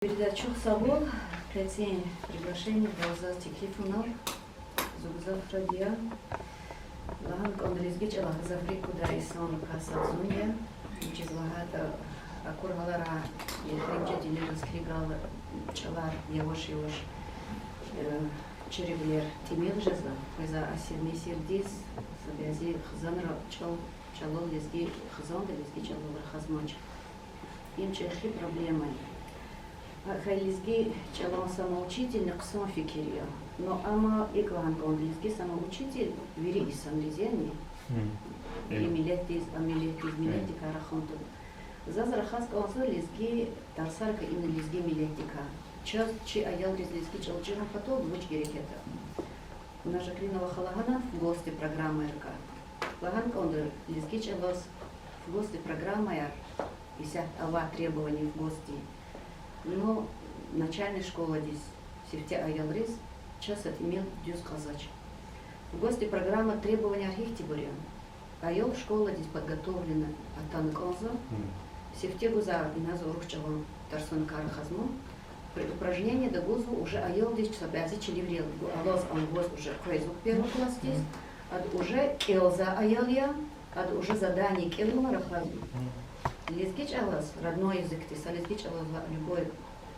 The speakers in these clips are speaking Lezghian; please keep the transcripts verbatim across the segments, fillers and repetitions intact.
Передача чухсагъул, къенин приглашение галаз теклифунал, зун гзаф рад я. Лагьана кӀанда, лезги чӀалахъ гзаф рикӀ кудай инсан касди зун я. Вучиз лагьайтӀа акур гьаларай, ехиримжи динлераз килигайла чӀалар яваш-яваш, э, чирвилер тӀимил жезва. Къвезвай асирни сирдиз са бязи хизанра чӀал, чӀалал лезги хизанда лезги чӀалал рахазмач. Им чӀехи проблема я. Гьакӏ хьайила лезги чӀалан самоучительни хъсан фикир я. Но амма икӀ лагьана кӀанда, лезги самоучитель вири инсанриз яни, вири миллетдиз, а миллетдиз, миллетдикай рахун туш. Заз рахаз кӀанзава лезги тарсарикай, именно лезги миллетдикай. Чаз чи аялриз лезги чӀал чирун патал вуч герек ятӀа. Вуна Жакринова хала лагьана ФГОС-дин программайрикай. Лагьана кӀанда, лезги чӀалаз ФГОС-дин программаяр, исятда авай требования ФГОС-дин. Ну, начальный школадиз сифте аялриз чаз са тӀимил дуьз кьазвач. ФГОС-дин программада требованияр гьихьтинбур я? Аял школадиз подготовленный атана кӀанзава. Сифте гузвай, инал урус чӀалан тарсуникай рахазмун. При упражнениеда гузва уже аялдиз са бязи чиливрал алаз, ам гваз уже къвезва первый классдиз. Ада уже кӀелзавай аял я, ада уже задание кӀелна рахазва. Лезги чӀалаз, родной языкдиз, са лезги чӀалаз ва любой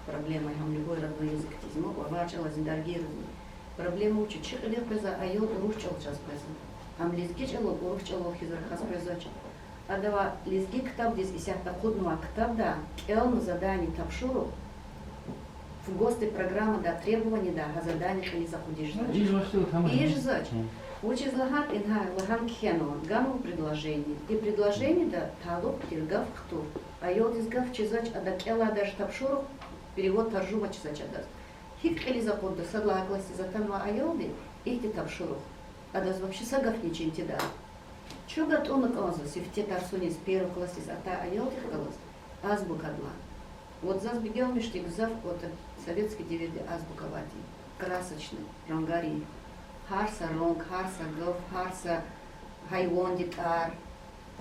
проблема я гьам любой родной языкдиз, ма ва вар чӀалазни даргийризни. Проблема вуч я? Чи кьилихъ къвезвай аял урус чӀал чаз къвезва. Ам лезги чӀалал, урус чӀалал хьиз рахаз къвезвач. Адавай лезги ктабдиз, исятда акъуднавай ктабда кӀелна задание, тапшуругъ, ФГОС-дин программада требованиеда гьа задание кьилиз акъудиз жезвач. Ийиз жезвач. Вучиз лагьайтӀа ингье лагьана кхьенва, ганва предложение. И предложениеда талукь тир гаф хтур. Аялдиз гаф чизвач, ада кӀелайдаз тапшуругъ, перевод, таржума чизвач адаз. ГьикӀ кьилиз акъудда, сад лагьай классдиз атанвай аялди ихьтин тапшуругъ? Адаз вообще са гафни чин тийидай. Чун гатӀунна кӀанзава сифте тарсуниз первый классдиз атай аялдихъ галаз азбукадилай. Вот заз бегенмишди гзаф, вот советский девирдин азбука авайди, красочный, рангарин. Гьар са ранг, гьар са гаф, гьар са гьайвандин тӀвар,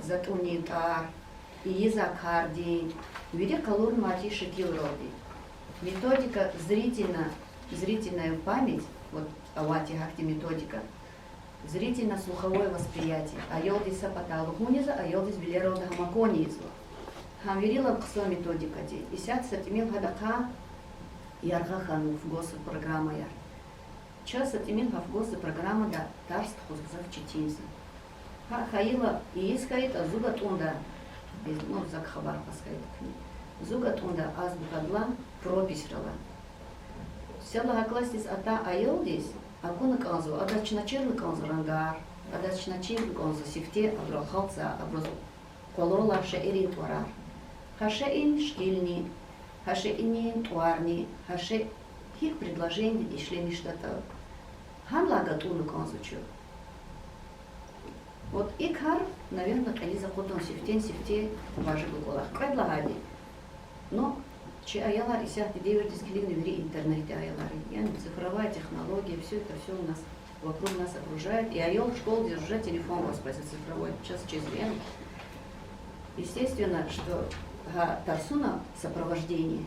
затӀунин тӀвар, ийизвай кардин, вири къалурнавайди шикилралди. Методика зрительно, зрительная память, вот авайди гьахьтин методика, зрительно-слуховое восприятие. Аялдиз са патал лугьуниз, аялдиз вилералди гьам аквани ийизва. Гьам виридалай хъсан методика я. Исятда са тӀимил гьадахъай яргъа хьанва ФГОС-дин программаяр. Чаз са тӀимил гьа ФГОС-дин программада тарс тухуз гзаф четинзава. Гьакӏ хьайила, ийиз хьайитӏа, зун гатӏунда, ну, зак хабар кьаз хьайитӏа куьне, зун гатӏунда азбукадилай прописьралай. Сад лагьай классдиз атай аялдиз акуна кӏанзава, адаз чна чирна кӏанзава рангар, адаз чна чирна кӏанзава сифте абурал халкьзавай, абуруз къвалав алай шейэрин тӏварар. Гьа шейэр шикилни, гьа шейэр тӏварни, гьа шей гьикӏ предложениеда ишлемишдатӏа, гьанлай гатӏунна кӏанзава чун. Вот и кар, наверно, кьилиз акъудун сифтени-сифте важиблу кӏвалах. Кьвед лагьайди, ну, чи аялар исятда девирдиз килигна вири интернетдин аялар я. Яни цифровая технология, всё это, всё у нас вокруг нас окружает. И аял школадиз уже телефон гваз къвезва цифровой, чаз чизва, яни. Естественно, что гьа тарсуна сопровождение.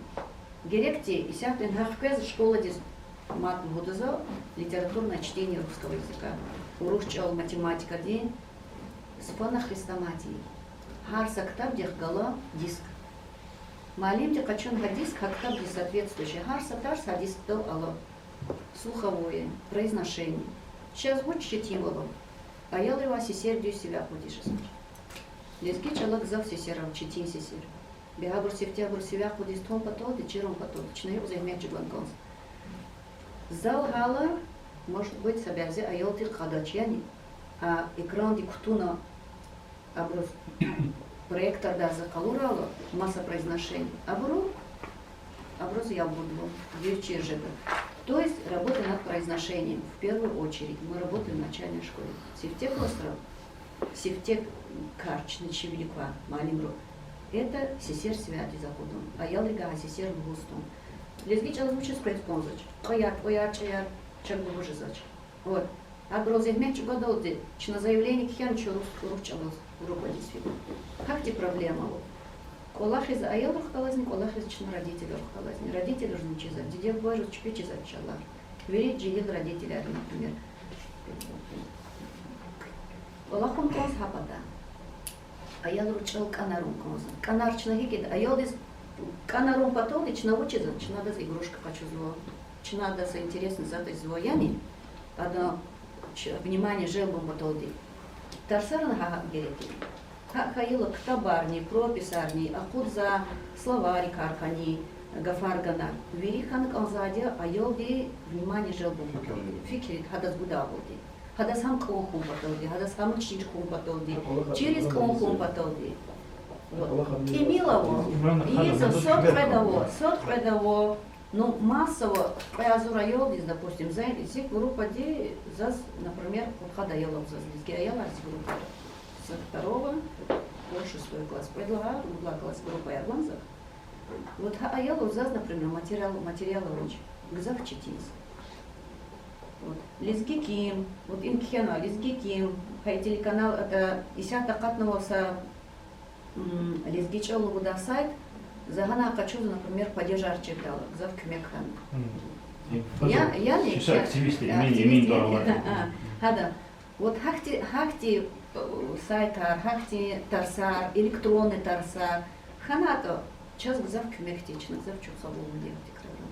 Герек тир исятда гьахъ квез школадиз мад лугьудзава литературное чтение русского языка, урус чӏал, математикадин, с фонохрестоматией. Гьар са ктабдихъ гала диск. Муаллимди къачун гьа диск, гьа ктабдиз соответствующий, гьар са тарс гьа дискдал ала. Слуховое, произношение. Чаз вуч четинвал ава? Аялривай сесер дуьз сиве акъудиз жезвач. Лезги чӏалан гзаф сесер ава, четин сесер. Бегьер абур сифте, абур сиве акъудиз тун паталди, чирун паталди, чна гьикӏ зегьмет чӏугун кӏанзава. Зал гьала, может быть, са бязи аялди кьадач, яни, а экранди кутуна, абуруз проектордай за къалурайла маса произношение, абуру, абуруз яб гуда, вири чир жеда. То есть работа над произношением в первую очередь. Мы работаем в начальной школе. Сифте классра сифте кар чна, чи вилик квай муаллимри. Это сесер сивяйдиз акъудун, аялрига гьа сесер лугьуз тун. Лезги чӏалаз вучиз къвез кӏанзавач? Кьаяр, кьваяр, чӏаяр чак лугьуз жезвач. Вот. Абурал зегьмет чӏугвадалди чна заявление кхьена, чун урус, урус чӏалаз урок вадиз фида. Гьахьтин проблема ава. КӀвалахиз аялрихъ галазни, кӀвалахиз чна родительрихъ галазни. Родительриз чизва, диде-бубайриз чпи чизва чалар. Вири жегьил родителар, например. КӀвалахун кӀанзава гьа пата. Аялриз чӀал кӀанарун кӀанзава. КӀанар чна гьикӀ ийида, аялдиз кӀанарун паталди чна вучизва, чна адаз игрушка къачузва. Чна адаз интересный затӀ ийизва, яни ада ч-, внимание желбун паталди. Тарсарни гьа гьакӀ герек я. Гьа-, гьакӀ хьайила ктабарни, прописарни, акъудзавай словарикар хьани, гафар гана. Вири хьана кӀанзавайди я аялдин внимание желбун паталди, фикир гьадаз гудайвалди. Гьадаз гьам кӀан хьун паталди, гьадаз гьам чир хьун паталди, чириз кӀан хьун паталди. ТӀимил ава, ийизва, сад кьвед ава, сад кьвед ава, ну, масса кьве агъзур аялдиз, допустим, за зи группади, заз, например, кьудкъад аял ава заз, лезги аялар зи группада. Со второго по шестой класс, кьвед лагьай ругуд лагьай класс группаяр ван за. Вот гьа аялриз заз, например, материал, материал авач, гзаф четин я. Вот лезги ким, вот им кхьенва, лезги ким, гьа и телеканал, это, исятда акъатнава са, м, лезги чӀал лугьудай сайт, за гьанай къачузва, например, падежар чирдайла, гзаф куьмек хьана. Я, яни, активистар, имин, имин, активистар, гьада. Вот гьахьтин, гьахьтин, э, сайтар, гьахьтин тарсар, электронный тарсар хьанатӀа, чаз гзаф куьмек тир, чна гзаф чухсагъулвилер тикрарна.